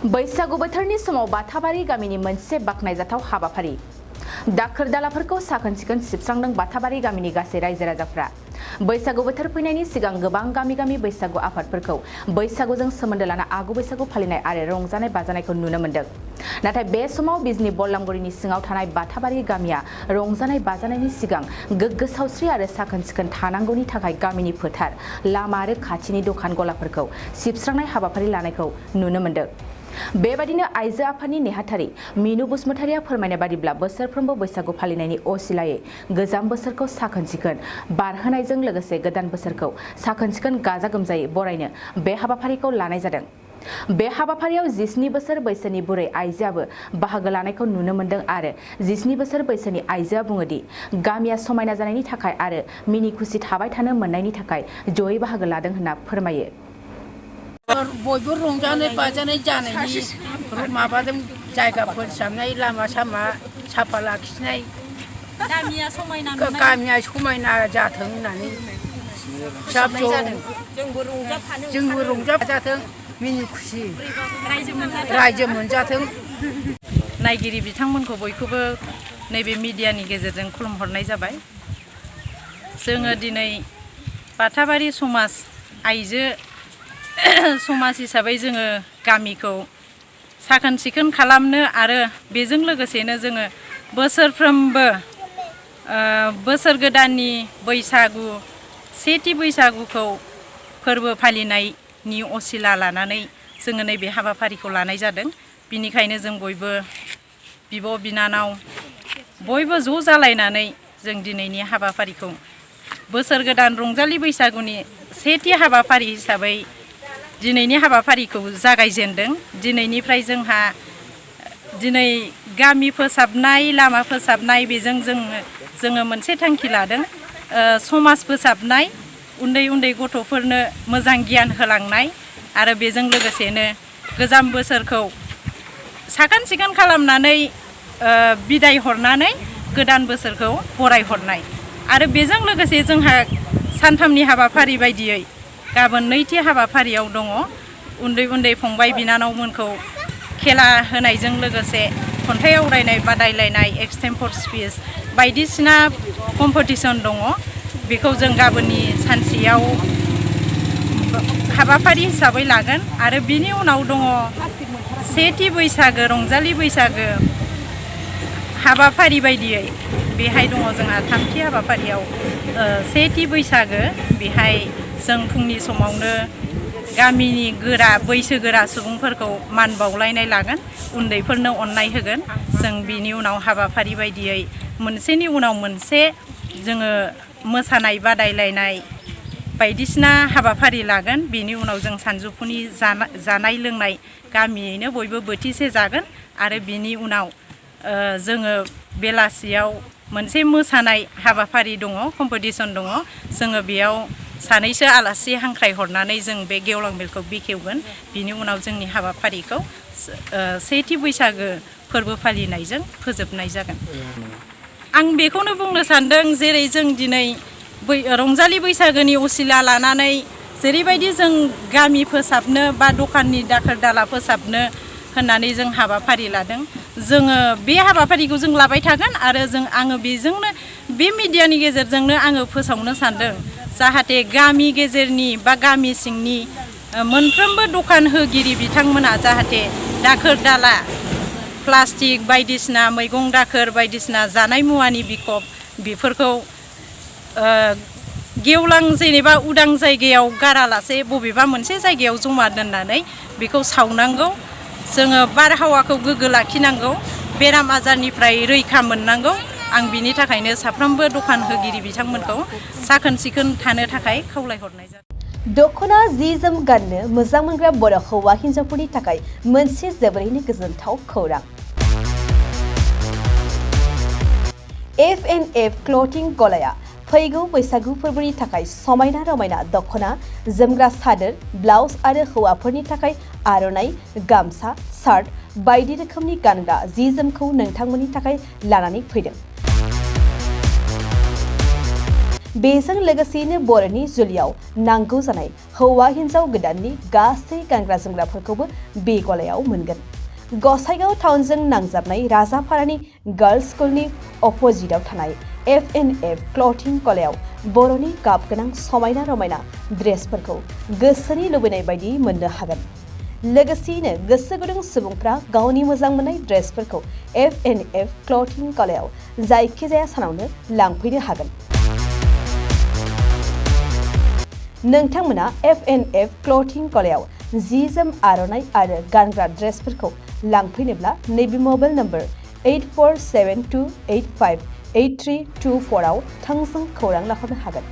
बैसागु बोथोरनि समाव बाथाबारि गामिनि मोनसे बाखनायजाथाव हाबाफारि दाखोर दालाफोरखौ साखोन सिखोन सिबस्रांदों बाथाबारि गामिनि गासै रायजो राजाफ्रा। बैसागु बोथोर फैनायनि सिगां गोबां गामि गामि बैसागु आफादफोरखौ बैसागुजों सोमोन्दो लाना आगु बैसागु फालिनाय आरो रंजानाय बाजानायखौ नुनो मोन्दों। नाथाय बे समाव बिजनी बल्लामगुरिनि सिङाव थानाय बाथाबारि गामिया रंजानाय बाजानायनि सिगां गोग्गो सावस्रि आरो साखोन सिखोन थानांगौनि थाखाय गामिनि फोथार, लामा आरो खाथिनि दखान गलाफोरखौ सिबस्रांनाय हाबाफारि लानायखौ नुनो मोन्दों। बेबादिनो आइजो आफादनि नेहाथारि मीनु बसुमतारिया फोरमायनाय बादिब्ला बोसोरफ्रोमबो बैसागु फालिनायनि असिलायै गोजाम बोसोरखौ साखोन सिखोन बारहोनायजों लोगोसे गोदान बोसोरखौ साखोन सिखोन गाजा गोमजायै बरायनो बे हाबाफारिखौ लानाय जादों। बे हाबाफारियाव 17 बोसोर बैसोनि बुरै आइजोआबो बाहागो लानायखौ नुनो मोन्दों आरो 17 बोसोर बैसोनि आइजोआ बुङोदि गामिया समायना जानायनि थाखाय आरो मिनि खुसि थाबाय थानो मोननायनि थाखाय जयै बाहागो लादों होनना फोरमायो। बयबो रंजानाय बाजानाय जानायनि माबादों जायगाफोर सामनाय लामा सामा साफा लाखिनाय गामिया समायना जाथों होननानै जोंबो रंजाफाजाथों मिनि खुसि रायजो मोनजाथों। नायगिरि बिथांमोनखौ बयखौबो नैबे मिडियानि गेजेरजों खुलुमहरनाय जाबाय। जोङो दिनै बाथाबारि समाज आइजो समाज हिसाबै जोङो गामिखौ साखोन सिखोन खालामनो आरो बेजों लोगोसेनो जोङो बोसोरफ्रोमबो बोसोर गोदाननि बैसागु सेथि बैसागुखौ फोरबो फालिनायनि असिला लानानै जोङो नैबे हाबाफारिखौ लानाय जादों। बिनिखायनो जों बयबो बिब' बिनानाव बयबो ज' जालायनानै जों दिनैनि हाबाफारिखौ बोसोर गोदान रंजालि बैसागुनि सेथि हाबाफारि हिसाबै दिनैनि हाबाफारिखौ जागायजेनदों। दिनैनिफ्राय जोंहा दिनै गामि फोसाबनाय लामा फोसाबनाय बेजों जोङो मोनसे थांखि लादों। समाज फोसाबनाय, उन्दै उन्दै गथ'फोरनो मोजां गियान होलांनाय आरो बेजों लोगोसेनो गोजाम बोसोरखौ साखोन सिखोन खालामनानै बिदाय हरनानै गोदान बोसोरखौ बरायहरनाय आरो बेजों लोगोसे जोंहा सानथामनि हाबाफारि बायदियै गाबोन नैथि हाबाफारियाव दङ। उन्दै उन्दै फंबाय बिनानावमोनखौ खेला होनायजों लोगोसे खन्थाइ आवरायनाय बादायलायनाय, एक्सटेम्पर स्पिच बायदिसिना कम्पिटिसन दङ। बेखौ जों गाबोननि सानसेयाव हाबाफारि हिसाबै लागोन आरो बिनि उनाव दङ सेथि बैसागो रंजालि बैसागो हाबाफारि बायदियै बेहाय दङ जोंहा थामथि हाबाफारियाव सेथि बैसागो। बेहाय जों फुंनि समावनो गामिनि बैसोगोरा सुबुंफोरखौ मान बावलायनाय लागोन, उन्दैफोरनो अननाय होगोन। जों बिनि उनाव हाबाफारि बायदियै मोनसेनि उनाव मोनसे जोङो मोसानाय बादायलायनाय बायदिसिना हाबाफारि लागोन। बिनि उनाव जों सानजौफुनि जानाय लोंनाय गामियैनो बयबो बोथिसे जागोन आरो बिनि उनाव जोङो बेलासियाव मोनसे मोसानाय हाबाफारि दङ, कम्पिटिसन दङ। जोङो बेयाव सानैसो आलासि हांख्राय हरनानै जों बे गेवलां मेलखौ बेखेवगोन। बिनि उनाव जोंनि हाबाफारिखौ सेथि बैसागो फोरबो फालिनायजों फोजोबनाय जागोन। आं बेखौनो बुंनो सानदों, जेरै जों दिनै रंजालि बैसागोनि असिला लानानै जेरैबायदि जों गामि फोसाबनो बा दखाननि दाखोर दाला फोसाबनो होननानै जों हाबाफारि लादों। जोङो बे हाबाफारिखौ जों लाबाय थागोन आरो आङो बेजोंनो बे मिडियानि गेजेरजोंनो आङो फोसावनो सानदों जाहाथे गामि गेजेरनि बा गामि सिंनि मोनफ्रोमबो दखान होगिरि बिथांमोना जाहाथे दाखोर दाला प्लास्टिक बायदिसिना मैगं दाखोर बायदिसिना जानाय मुवानि बिखब बेफोरखौ गेवलां जेनेबा उदां जायगायाव गारालासे बबेबा मोनसे जायगायाव जमा दोननानै बेखौ सावनांगौ। जोङो बारहावाखौ गोग्गो लाखिनांगौ, बेराम आजारनिफ्राय रैखा मोननांगौ। आं बिनि थाखायनो साफ्रोमबो दखान होगिरि बिथांमोनखौ साखोन सिखोन थानो थाखाय खावलायहरनाय जादों। दखना जि जोम गाननो मोजां मोनग्रा बर' हौवा हिन्जावफोरनि थाखाय मोनसे जोबोरैनो गोजोनथाव खौरां। F&F क्लथिं गलाया फैगौ बैसागु फोरबोनि थाखाय समायना रमायना दखना, जोमग्रा सादोर, ब्लाउज आरो हौवाफोरनि थाखाय आर'नाइ, गामसा, शार्ट बायदि रोखोमनि गानग्रा जि जोमखौ नोंथांमोननि थाखाय लानानै फैदों। बेजों लोगोसेयैनो बर'नि जुलियाव नांगौ जानाय हौवा हिन्जाव गोदाननि गासै गानग्रा जोमग्राफोरखौबो बे गलायाव मोनगोन। गसाइगाव टाउनजों नांजाबनाय राजापारानि गार्लस स्कुलनि अपोजिटआव थानाय F&F क्लथिं गलायाव बर'नि गाब गोनां समायना रमायना ड्रेसफोरखौ गोसोनि लुबैनाय बायदि मोननो हागोन। लोगोसेयैनो गोसो गुदुं सुबुंफ्रा गावनि मोजां मोननाय ड्रेसफोरखौ F&F क्लथिं गलायाव जायखिजाया सानावनो लांफैनो हागोन। नोंथांमोना F&F क्लथिं गलायाव जि जोम आर'नाइ आरो गानग्रा ड्रेसफोरखौ लांफैनोब्ला नैबे मबाइल नम्बर 8472858324 आव थोंजों खौरां लाहरनो हागोन।